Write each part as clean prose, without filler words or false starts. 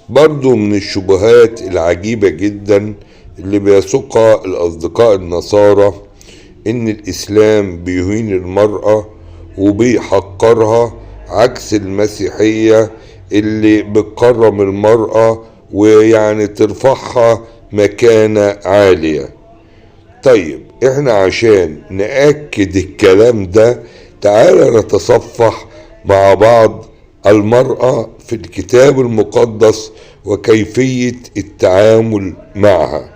برضو من الشبهات العجيبة جدا اللي بيسوقها الأصدقاء النصارى إن الإسلام بيهين المرأة وبيحقرها، عكس المسيحية اللي بتكرم المرأة ويعني ترفعها مكانة عالية. طيب احنا عشان نأكد الكلام ده تعالى نتصفح مع بعض المرأة في الكتاب المقدس وكيفية التعامل معها.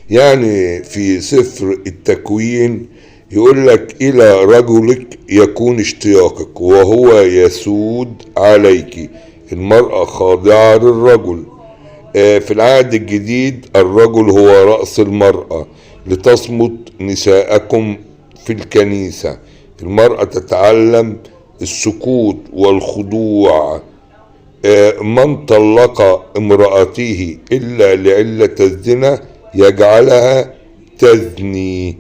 يعني في سفر التكوين يقول لك إلى رجلك يكون اشتياقك وهو يسود عليك. المرأة خاضعة للرجل. في العهد الجديد الرجل هو رأس المرأة، لتصمت نساءكم في الكنيسة. المرأة تتعلم السكوت والخضوع. من طلق امرأته إلا لعلة الزنا يجعلها تزني.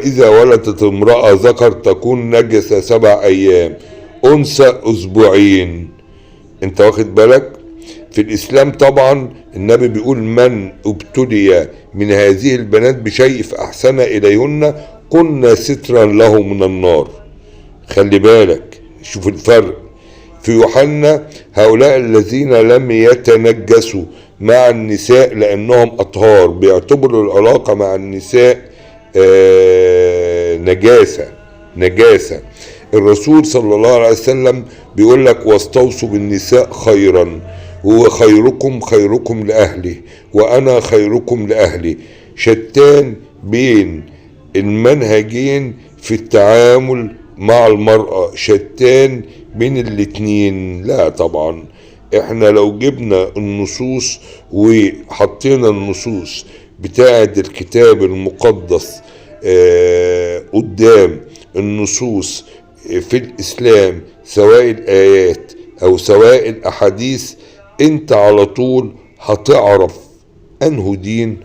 إذا ولدت امرأة ذكر تكون نجسة 7 أيام، أنثى أسبوعين. أنت واخد بالك؟ في الإسلام طبعا النبي بيقول من ابتلي من هذه البنات بشيء فأحسن إليهن كنا سترا له من النار. خلي بالك، شوف الفرق. في يوحنا هؤلاء الذين لم يتنجسوا مع النساء لأنهم أطهار، بيعتبروا العلاقة مع النساء نجاسة. نجاسة. الرسول صلى الله عليه وسلم بيقول لك واستوصوا بالنساء خيرا، وخيركم خيركم لأهله وأنا خيركم لأهلي. شتان بين المنهجين في التعامل مع المرأة، شتان بين الاتنين. لا طبعا احنا لو جبنا النصوص وحطينا النصوص بتاعة الكتاب المقدس قدام النصوص في الإسلام، سواء الآيات أو سواء الأحاديث، انت على طول هتعرف أنه دين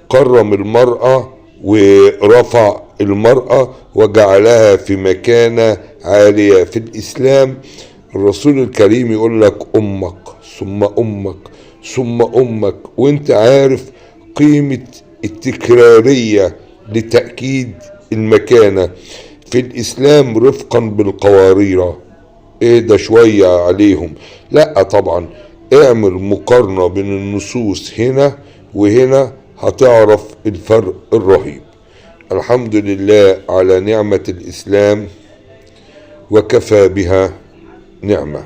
كرم المرأة ورفع المرأة وجعلها في مكانة عالية. في الإسلام الرسول الكريم يقول لك أمك ثم أمك ثم أمك، وانت عارف قيمة التكرارية لتأكيد المكانة. في الإسلام رفقا بالقوارير، ايه ده شوية عليهم؟ لا طبعا، اعمل مقارنة بين النصوص هنا وهنا هتعرف الفرق الرهيب. الحمد لله على نعمة الإسلام، وكفى بها نعمة.